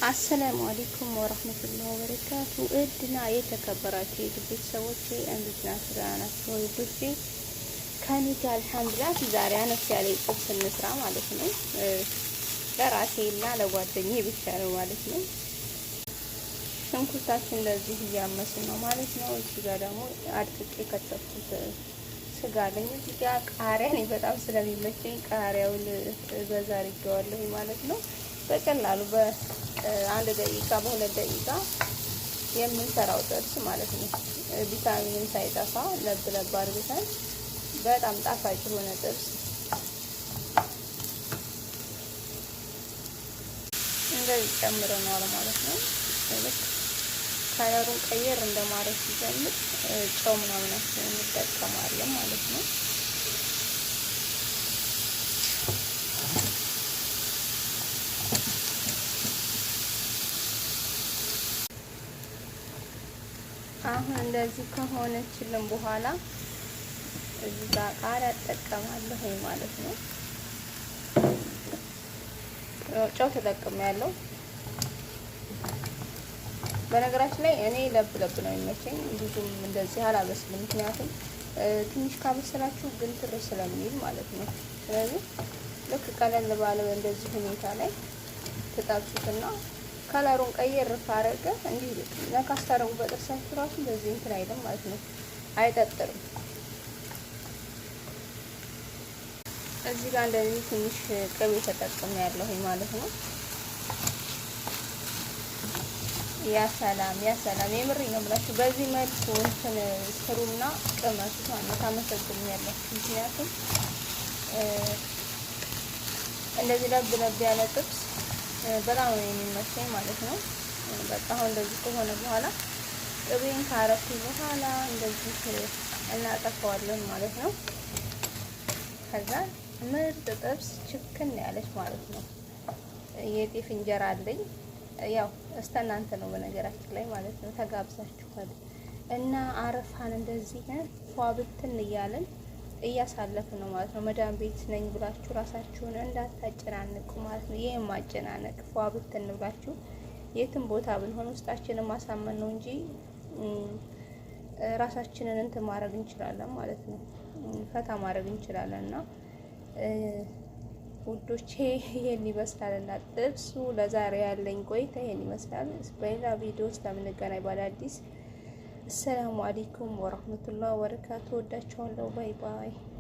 السلام عليكم ورحمة الله وبركاته። ውድና የተከበራችሁ የ YouTube ቤተሰቦቼ እንዴት ናችሁ? ደህና ናችሁ ውዶቼ? ከኔ ጋር አልሐምዱሊላህ። ዛሬ አነስ ያለ ጥብስ እንስራ ማለት ነው። ለራሴና ለጓደኛዬ ብቻ ነው ማለት ነው። ሽንኩርታችን እንደዚህ እያመስን ነው ማለት ነው። እዚህ ጋር ደግሞ አድቅቄ የከተፍኩት ስጋ አለኝ። እዚህ ጋር ቃሪያ እኔ በጣም ስለሚመቸኝ ቃሪያውን በዛ አድርጌዋለሁ ማለት ነው። በቀላሉ በአንድ ደቂቃ በሁለት ደቂቃ የምንሰራው ጥብስ ማለት ነው። ቪታሚንም ሳይጠፋ ለብ ለብ አድርገን በጣም ጣፋጭ የሆነ ጥብስ እንደዚህ ጨምረነዋል ማለት ነው። ልክ color ኡን ቀየር እንደማድረግ ሲጀምር ጨው ምናምናችን እንጠቀማለን ማለት ነው። አሁን እንደዚህ ከሆነችልን በኋላ እዚህ ጋር ቃሪያ እጠቀማለሁ ማለት ነው። ጨው ተጠቅሜያለሁ። በነገራችን ላይ እኔ ለብ ለብ ነው የሚመቸኝ፣ ብዙም እንደዚህ አላበስልም። ምክንያቱም ትንሽ ካበሰላችሁ ግንትር ስለሚል ማለት ነው። ስለዚህ ልክ ቀለል ባለ እንደዚህ ሁኔታ ላይ ትጠብሱትና color ኡን ቀየር ካረገ እንዲህ ነካ ስታረጉ በጥርሳችሁ ራሱ እንደዚህ እንትን አይልም ማለት ነው፣ አይጠጥርም። እዚህ ጋር እንደዚህ ትንሽ ቅቤ ተጠቅሜያለሁኝ ማለት ነው። ያ ሰላም ያ ሰላም፣ የምሬ ነው ብላችሁ በዚህ መልኩ እንትን ስሩና ቅመሱት ማለት ነው። ታመሰግኑኛላችሁ። ምክንያቱም እንደዚህ ለብ ለብ ያለ ጥብስ በጣም ነው የሚመቸኝ ማለት ነው። በቃ አሁን እንደዚህ ከሆነ በኋላ ቅቤን ካረኩኝ በኋላ እንደዚህ እናጠፋዋለን ማለት ነው። ከዛ ምርጥ ጥብስ ችክን ያለች ማለት ነው። የጤፍ እንጀራ አለኝ። ያው እስከ ነው በነገራችን ላይ ማለት ነው። ተጋብዛችኋል እና አረፋን እንደዚህ ፏ ብትን እያለን እያሳለፍን ነው ማለት ነው። መዳም ቤት ነኝ ብላችሁ ራሳችሁን እንዳታጨናንቁ ማለት ነው። ይህ ማጨናነቅ ፏ ብትን ብላችሁ የትም ቦታ ብንሆን ውስጣችንን ማሳመን ነው እንጂ ራሳችንን እንትን ማድረግ እንችላለን ማለት ነው። ፈታ ማድረግ እንችላለን እና ውዶቼ ይሄን ይመስላል እና ጥብሱ ለዛሬ ያለኝ ቆይታ ይሄን ይመስላል። በሌላ ቪዲዮ እስከምንገናኝ ባዳዲስ السلام عليكم ورحمة الله وبركاته። ወዳችኋለሁ። bye bye።